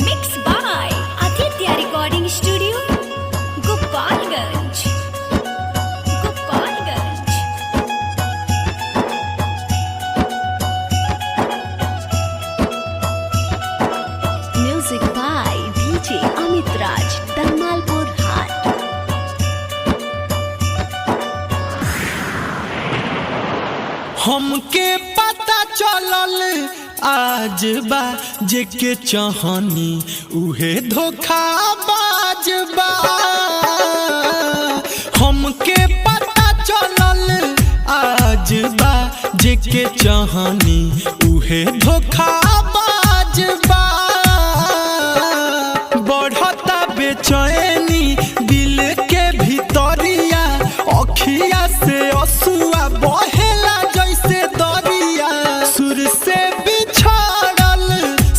Mix by Aditya recording studio, Gopalganj. Gopalganj. Music by DJ Amit Raj, Dhanmalpur Hat. हमके पता चलल आज बा, जेके चाहनी उहे धोखा बाज बा। हमके पता चलल आज बा, जेके चाहनी उहे धोखा बाज बा। बढ़ता बेचैनी दिल के भीतरिया, अखिया से असुआ बहेला जैसे दरिया। सुर से बिछड़ल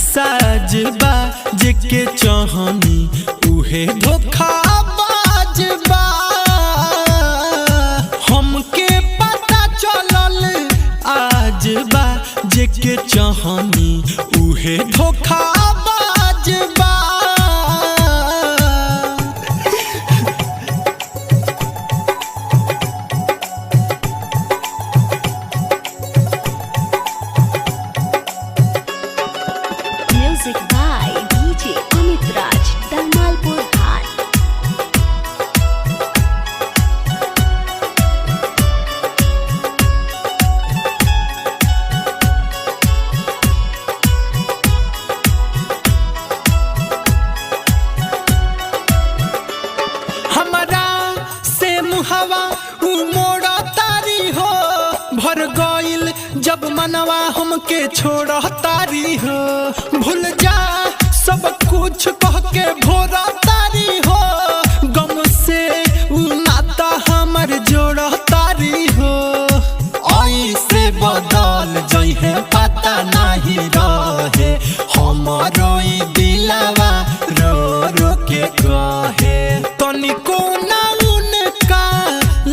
साजबा, जेके चाहनी उहे धोखा बाजबा। हमके पता चलल आज बा, जेके चाहनी उहे धोखा बाजबा। Music by DJ Amit Raj, Dhanmalpur Hat. हमरा से मुहवा उ मोड़ा तारी हो, भर गइल जब मनवा हमके छोड़ तारी हो। भूल जा सब कुछ कह के भोरा तारी हो, गम से उ नाता हमर जोड़ तारी हो। ऐसे बदल जइहे पता नाही रहे, हमरो ई दिलवा रो रो के कहे। तनिको ना उनका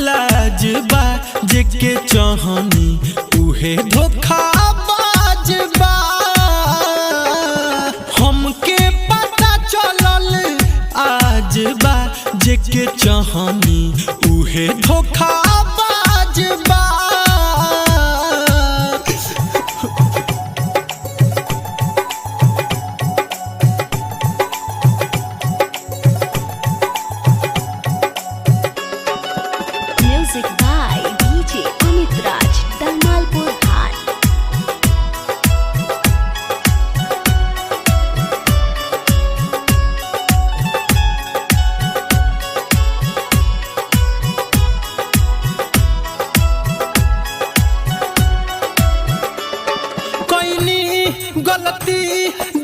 लाजबा, जेके चाहनी उहे धोखा बाजबा। हमके पता चलल आज बा, जेके चाहनी उहे धोखा बाजबा। Music by DJ Amit Raj, Dhanmalpur Hat. कोइनी गलती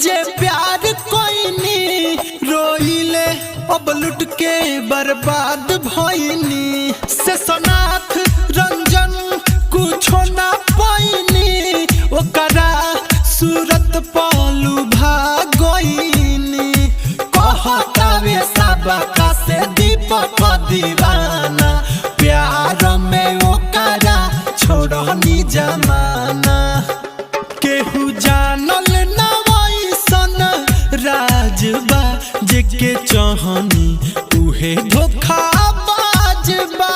जे प्यार कोइनी, रोइले अब लुट के बर्बाद भइनी। से सनाथ रंजन कुछो ना पाइनी, ओकरा सूरत पलू भागोइनी। कहतावे सबका से दीपक दीवाना, प्यार में ओकरा छोड़नी जमाना। केहू जानल ना वैसन राजबा, जेके चाहनी उहे धोखा बाजबा।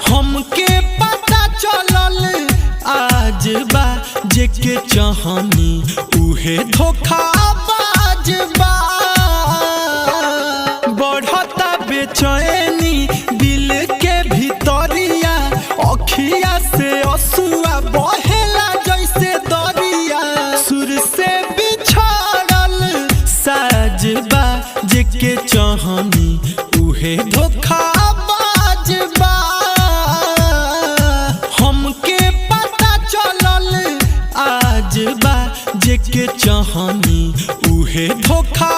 हमके पता चलल आज बा, जेके चाहनी उहे धोखा बाजबा। बढ़ता बेचैनी दिल के भीतरिया, अखिया से असुआ बहेला जैसे दरिया। सुर से बिछड़ल साजबा, जेके चाहनी उहे धोखा बाजबा। हमके पता चलल आज बा, जेके चाहनी उहे धोखा